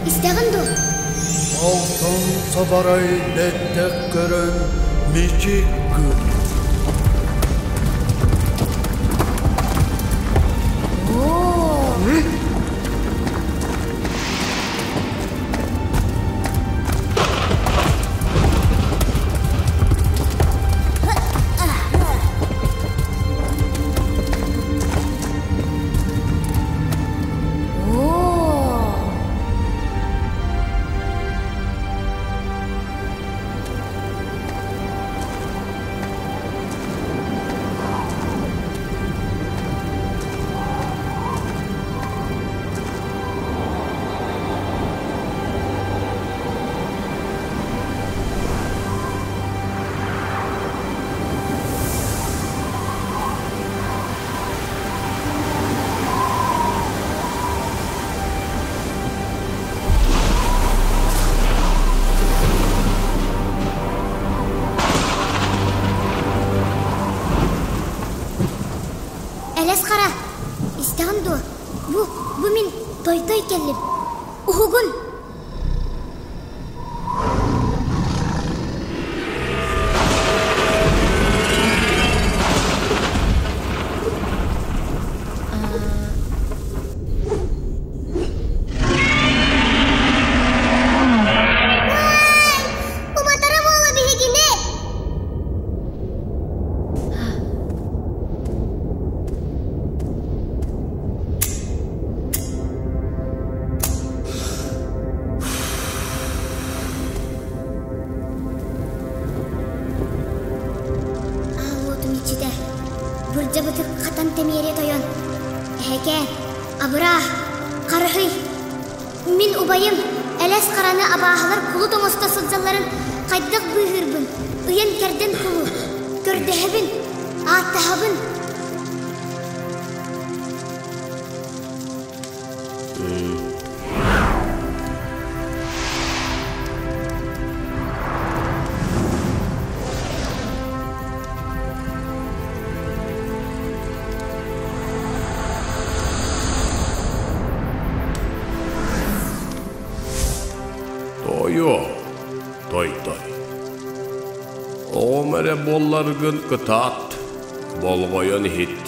Истэҕин дуо? Алтан сабарай бэттэх көрөн мичик гын. Элэс хара, истэҕин дуо? Бу, бу мин той-той кэллим. Уһугун! Уматара буола биһигини! Аал уотун иччитэ, бырдьабытык хатан тэмиэрэ тойон, эһэкээн, абыраа, харыһый! Мин убайым элэс хараны абааһылар кулут оҥосто сылдьалларын хайдах быыһыырбын ыйан-кэрдэн кулу, көрдөһөбүн, ааттаһабын. Тойо, той-той. Оҕом эрэ буолларгын кытаат, болҕойон иһит.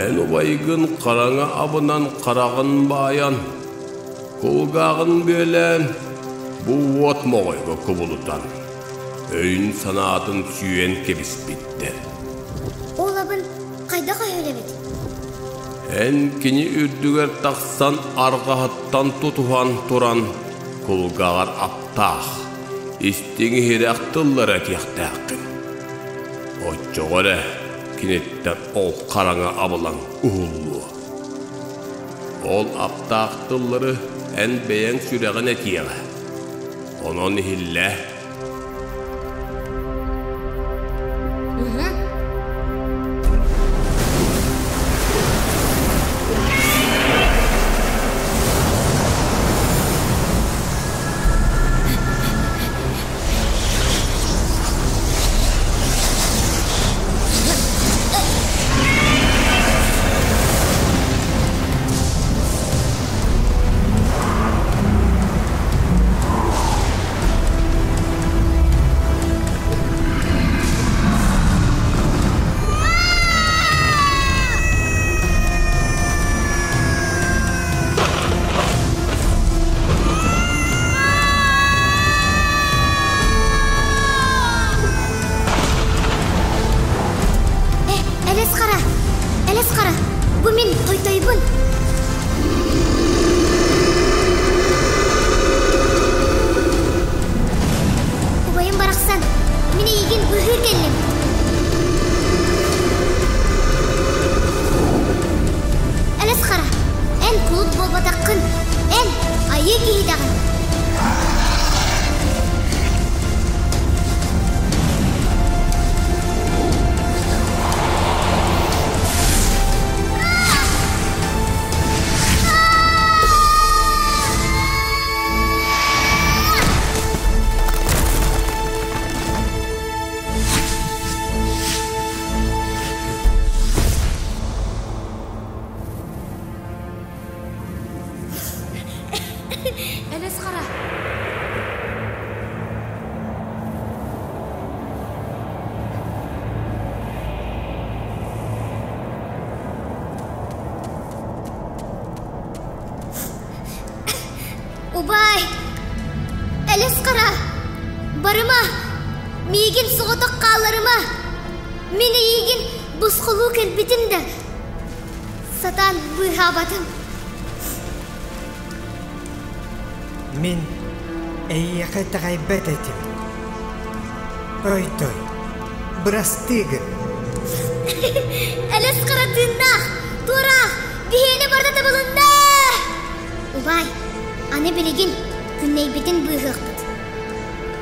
Эн убайгын хараҥа абынан хараҕын баайан, кулгааҕын бүөлээн, бу уот моҕойго кубулутан, өйүн-санаатын сүүйэн кэбиспиттэр. Ол абын хайдах өһүлэбит? Эн кини үрдүгэр тахсан арҕаһыттан тутуһан туран кулгааҕар аптаах, истиҥ иһирэх тыллары этиэхтээххин. Оччоҕо эрэ киниттэн ол хараҥа абылаҥ уһуллуо. Ол аптаах тыллары эн бэйэҥ сүрэҕин этиэҕэ. Онон иһиллээ. Убаай! Элэс хара! Барыма! Миигин соҕотох хаалларыма! Мин эйиигин босхолуу кэлбитим да, сатаан быыһаабатым. Мин эйиэхэ итэҕэйбэт этим. Той-той, бырастыы гын. Элэс хара тыыннаах, туораах, биһиэнэ барыта табылынна! Убаай, аны билигин Күннэйбитин быыһыахпыт.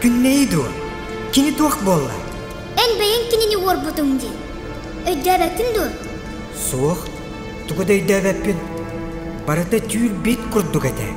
Күннэйи дуо? Кини туох буолла? Эн бэйэҥ кинини уорбутуҥ дии. Өйдөөбөккүн дуо? Суох, тугу да өйдөөбөппүн. Барыта түүл-бит курдук этэ.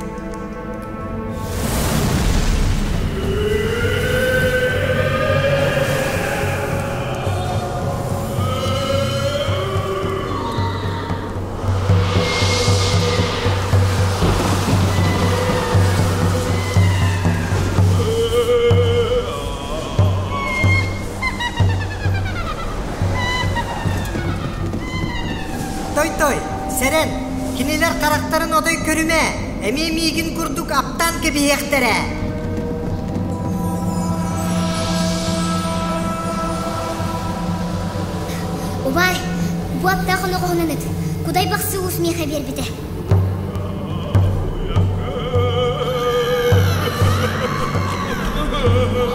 Той-той, сэрэн, кинилэр харахтарын отой көрүмэ, эмиэ миигин курдук аптаан кэбиһиэхтэрэ. Убаай, бу аптаах оноҕоһунан ыт, Кудай Бахсы уус миэхэ биэрбитэ.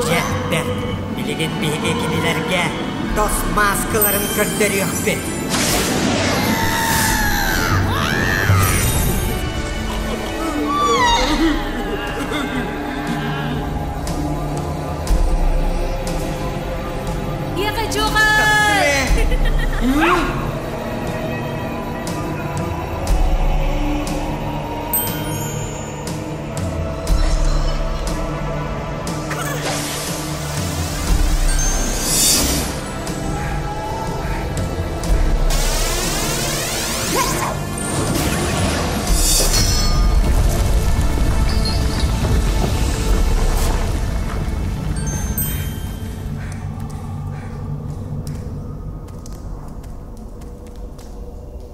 Дьэ, бэрт, билигин биһиги кинилэргэ тос мааскаларын көрдөрүөхпүт.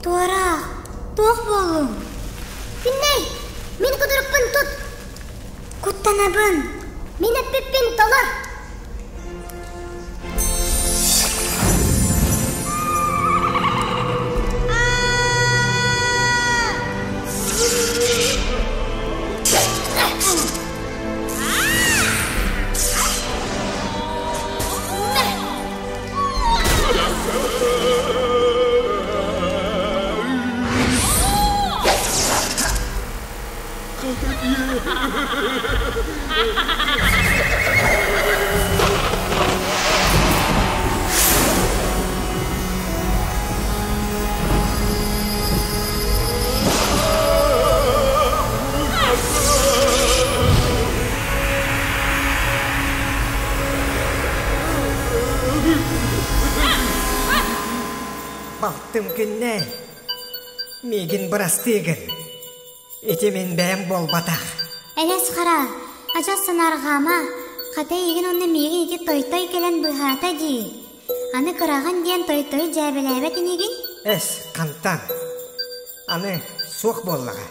Туора, туох буоллуҥ? Күннэй, мин кудурукпун тут! Куттанабын, мин эппиппин толор! Балтым күннэй, миигин бырастыы гын. Ити мин бэйэм буолбатах. Элэс хара, адьас санаарҕаама, хата эйигин уонна миигин ити той-той кэлэн быыһаата дии. Аны кыраҕын диэн той-той дьээбэлээбэт инигин? Эс, хантан? Аны суох буоллаҕа.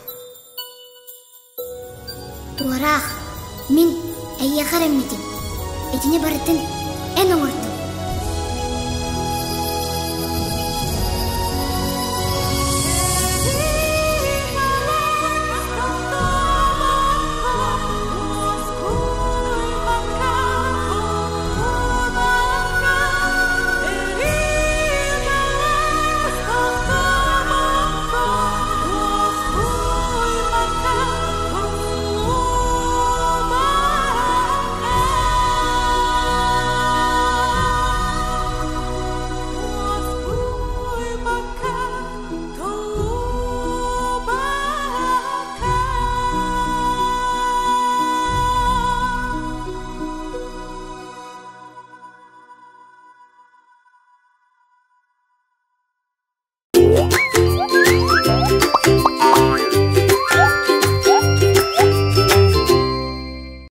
Туораах, мин эйиэхэ эрэммитим. Итини барытын эн оҥордуҥ.